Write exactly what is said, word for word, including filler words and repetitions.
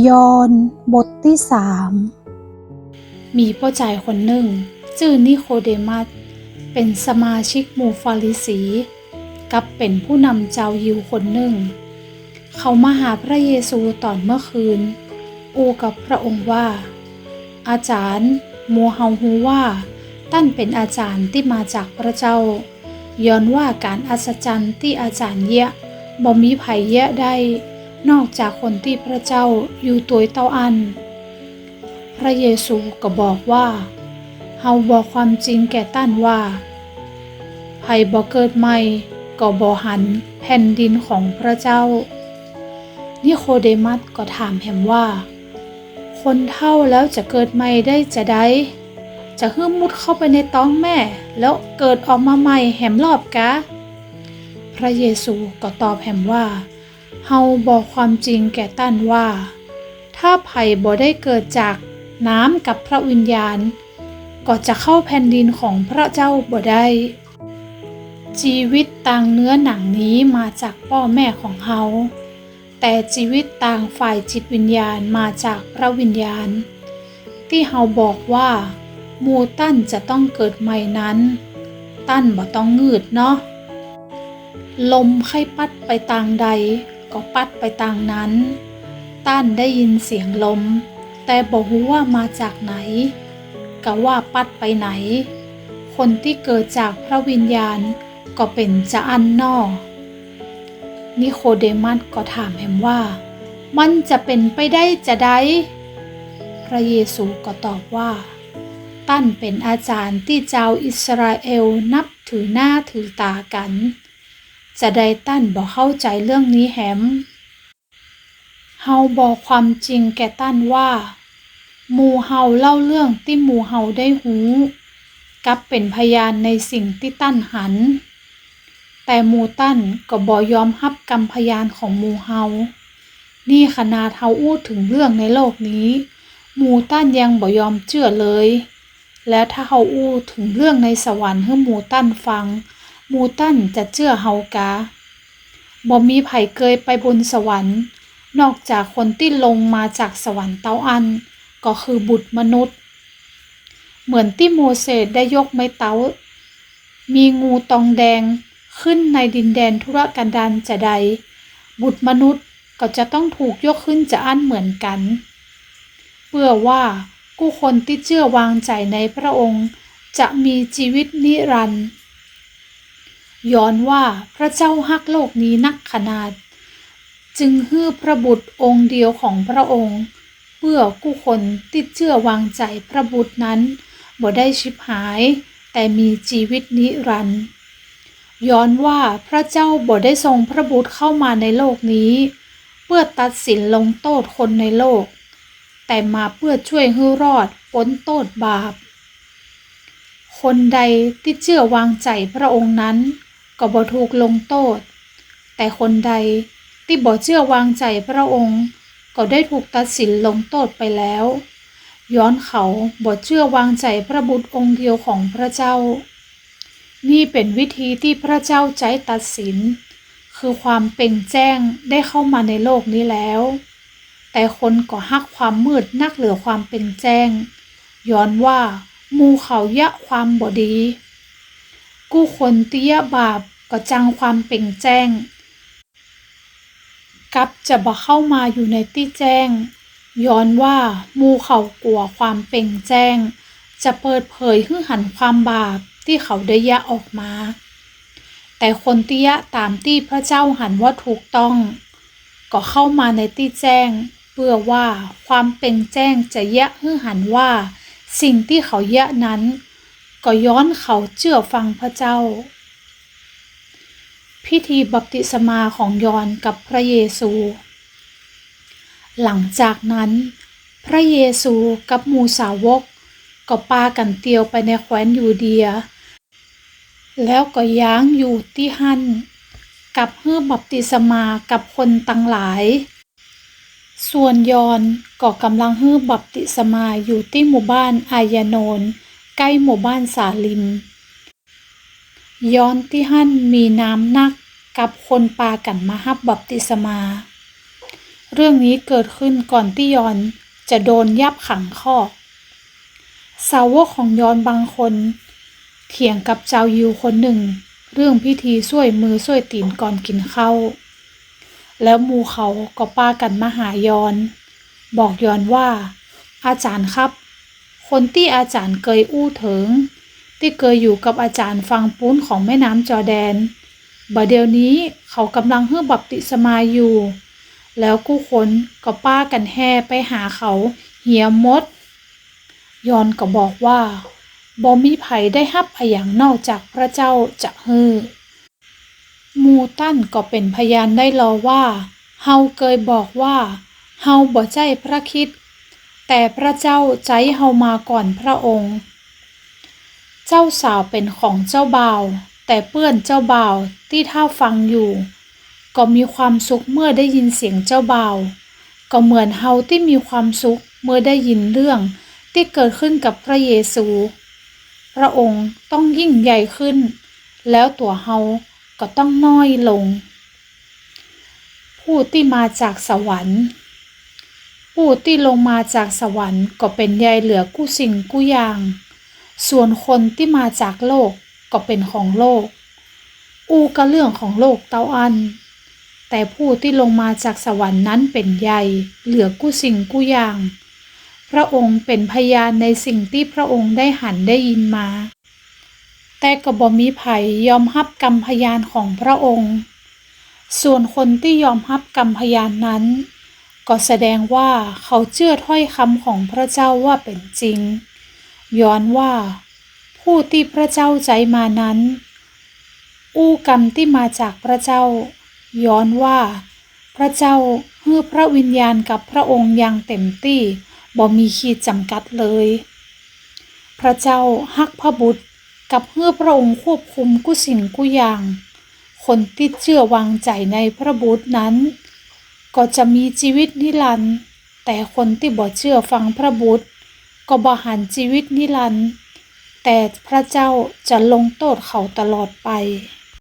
ยอห์นบทตี้สาม มีป้อจายคนนึ่ง จื้อนิโคเดมัส เป๋นสมาชิกหมู่ฟาริสี กับเป๋นผู้นำจาวยิวคนนึ่ง เขามาหาพระเยซูต๋อนเมื่อคืน อู้กับพระองค์ว่า อาจ๋ารย์ หมู่เฮาฮู้ว่าต้านเป๋นอาจ๋ารย์ตี้มาจากพระเจ้า ย้อนว่าก๋านอัศจรรย์ตี้อาจ๋ารย์เยียะ บ่มีใผเยียะได้ นอกจากคนตี้พระเจ้าอยู่ตวยเต้าอั้น พระเยซูก็บอกว่า เฮาบอกความจริงแก่ต้านว่า ใผบ่เกิดใหม่ก็บ่หันแผ่นดินของพระเจ้า นิโคเดมัสก็ถามแหมว่า คนเฒ่าแล้วจะเกิดใหม่ได้จาใด จะหื้อมุดเข้าไปในต๊องแม่ แล้วเกิดออกมาใหม่แหมรอบกา พระเยซูก็ตอบแหมว่า เฮาบอกความจริงแก่ต้านว่า ถ้าใผบ่ได้เกิดจากน้ำกับพระวิญญาณ ก็จะเข้าแผ่นดินของพระเจ้าบ่ได้ จีวิตตางเนื้อหนังนี้มาจากป้อแม่ของเฮา แต่จีวิตตางฝ่ายจิตวิญญาณมาจากพระวิญญาณ ตี้เฮาบอกว่า หมู่ต้านจะต้องเกิดใหม่นั้น ต้านบ่ต้องงืดเนาะ ลมใค่ปั๊ดไปตางใด ก็ปั๊ดไปตางนั้น ต้านได้ยินเสียงลม แต่บ่ฮู้ว่ามาจากไหน กาว่าปั๊ดไปไหน คนตี้เกิดจากพระวิญญาณ ก็เป๋นจาอั้นนอ นิโคเดมัสก็ถามแหมว่า มันจะเป๋นไปได้จาใด พระเยซูก็ตอบว่า ต้านเป๋นอาจ๋ารย์ตี้จาวอิสราเอลนับถือหน้าถือต๋ากั๋น จาใดต้านบ่เข้าใจ๋เรื่องนี้แหม เฮาบอกความจริงแก่ต้านว่า หมู่เฮาเล่าเรื่องตี้หมู่เฮาได้ฮู้ กับเป๋นพยานในสิ่งตี้ต้านหัน แต่หมู่ต้านก็บ่ยอมฮับกำพยานของหมู่เฮา นี่ขนาดเฮาอู้เถิงเรื่องในโลกนี้ หมู่ต้านยังบ่ยอมเจื้อเลย แล้วถ้าเฮาอู้เถิงเรื่องในสวรรค์หื้อหมู่ต้านฟัง หมู่ต้านจะเจื้อเฮากา บ่มีใผเกยไปบนสวรรค์ นอกจากคนตี้ลงมาจากสวรรค์เต้าอั้น ก็คือบุตรมนุษย์ เหมือนตี้โมเสสได้ยกไม้เต๊า มีงูตองแดงขึ้นในดินแดนทุรกันดารจาใด บุตรมนุษย์ก็จะต้องถูกยกขึ้นจาอั้นเหมือนกั๋น เปื้อว่ากู้คนตี้เจื้อวางใจ๋ในพระองค์จะมีจีวิตนิรันดร์ ย้อนว่าพระเจ้าฮักโลกนี้นักขนาด จึงหื้อพระบุตรองค์เดียวของพระองค์ เปื้อกู้คนตี้เจื้อวางใจ๋พระบุตรนั้นบ่ได้ฉิบหาย แต่มีจีวิตนิรันดร์ ย้อนว่าพระเจ้าบ่ได้ส่งพระบุตรเข้ามาในโลกนี้ เปื้อตัดสินลงโต้ษคนในโลก แต่มาเปื้อจ้วยหื้อรอดป๊นโต้ษบาป คนใดตี้เจื้อวางใจ๋พระองค์นั้นก็บ่ถูกลงโต้ษ แต่คนใดตี้บ่เจื้อวางใจ๋พระองค์ก็ได้ถูกตัดสินลงโต้ษไปแล้ว ย้อนเขาบ่เจื้อวางใจ๋พระบุตรองค์เดียวของพระเจ้า นี่เป๋นวิธีตี้พระเจ้าใจ๊ตัดสิน คือความเป่งแจ้งได้เข้ามาในโลกนี้แล้ว แต่คนก็ฮักความมืดนักเหลือความเป่งแจ้ง ย้อนว่าหมู่เขาเยียะความบ่ดี กู้คนตี้เยียะบาปก็จังความเป่งแจ้ง กับจะบ่เข้ามาอยู่ในตี้แจ้ง ย้อนว่าหมู่เขากั๋วความเป่งแจ้งจะเปิดเผยหื้อหันความบาปตี้เขาได้เยียะออกมา แต่คนตี้เยียะต๋ามตี้พระเจ้าหันว่าถูกต้อง ก็เข้ามาในตี้แจ้ง เปื้อว่าความเป่งแจ้งจะเยียะหื้อหันว่าสิ่งตี้เขาเยียะนั้น ก็ย้อนเขาเจื้อฟังพระเจ้า พิธีบัพติศมาของยอห์นกับพระเยซู หลังจากนั้น พระเยซูกับหมู่สาวกก็ปากั๋นเตียวไปในแคว้นยูเดีย แล้วก็ย้างอยู่ตี้หั้น กับหื้อบัพติศมากับคนตังหลาย ส่วนยอห์นก็ก่ำลังหื้อบัพติศมาอยู่ตี้หมู่บ้านอายโนน ใก้หมู่บ้านสาลิม ย้อนตี้หั้นมีน้ำนัก กับคนปากั๋นมาฮับบัพติศมา เรื่องนี้เกิดขึ้นก่อนตี้ยอห์นจะโดนยับขังคอก สาวกของยอห์นบางคนเถียงกับจาวยิวคนนึ่งเรื่องพิธีส่วยมือส่วยตี๋นก่อนกิ๋นข้าว แล้วหมู่เขาก็ปากั๋นมาหายอห์น บอกยอห์นว่า อาจ๋ารย์ครับ คนตี้อาจ๋ารย์เกยอู้เถิง ตี้เกยอยู่กับอาจ๋ารย์ฝั่งปู๊นของแม่น้ำจอร์แดน บ่าเดี่ยวนี้เขาก่ำลังหื้อบัพติศมาอยู่ แล้วกู้คนก็ปากั๋นแห่ไปหาเขาเหียหมด ยอห์นก็บอกว่า บ่มีใผได้ฮับอะหยังนอกจากพระเจ้าจะหื้อ หมู่ต้านก็เป๋นพยานได้ลอว่า เฮาเกยบอกว่า เฮาบ่ใจ้พระคริสต์ แต่พระเจ้าใจ๊เฮามาก่อนพระองค์ เจ้าสาวเป๋นของเจ้าบ่าว แต่เปื้อนเจ้าบ่าวตี้ถ้าฟังอยู่ ก็มีความสุขเมื่อได้ยินเสียงเจ้าบ่าว ก็เหมือนเฮาตี้มีความสุขเมื่อได้ยินเรื่องตี้เกิดขึ้นกับพระเยซู พระองค์ต้องยิ่งใหญ่ขึ้น แล้วตั๋วเฮาก็ต้องน้อยลง ผู้ตี้มาจากสวรรค์ ผู้ตี้ลงมาจากสวรรค์ก็เป๋นใหญ่เหลือกู้สิ่งกู้อย่าง ส่วนคนตี้มาจากโลกก็เป๋นของโลก อู้ก้าเรื่องของโลกเต้าอั้น แต่ผู้ตี้ลงมาจากสวรรค์นั้นเป๋นใหญ่เหลือกู้สิ่งกู้อย่าง พระองค์เป๋นพยานในสิ่งตี้พระองค์ได้หันได้ยินมา แต่ก็บ่มีใผยอมฮับกำพยานของพระองค์ ส่วนคนตี้ยอมฮับกำพยานนั้น ก็แสดงว่าเขาเจื้อถ้อยกำของพระเจ้าว่าเป๋นจริง ย้อนว่า ผู้ตี้พระเจ้าใจ๊มานั้น อู้กำตี้มาจากพระเจ้า ย้อนว่า พระเจ้าหื้อพระวิญญาณกับพระองค์อย่างเต๋มตี้ บ่มีขีดจ๋ำกัดเลย พระเจ้าฮักพระบุตร กับหื้อพระองค์ควบคุมกู้สิ่งกู้อย่าง คนตี้เจื้อวางใจ๋ในพระบุตรนั้น ก็จะมีจีวิตนิรันดร์ แต่คนตี้บ่เจื้อฟังพระบุตร ก็บ่หันจีวิตนิรันดร์ แต่พระเจ้าจะลงโต้ษเขาตลอดไป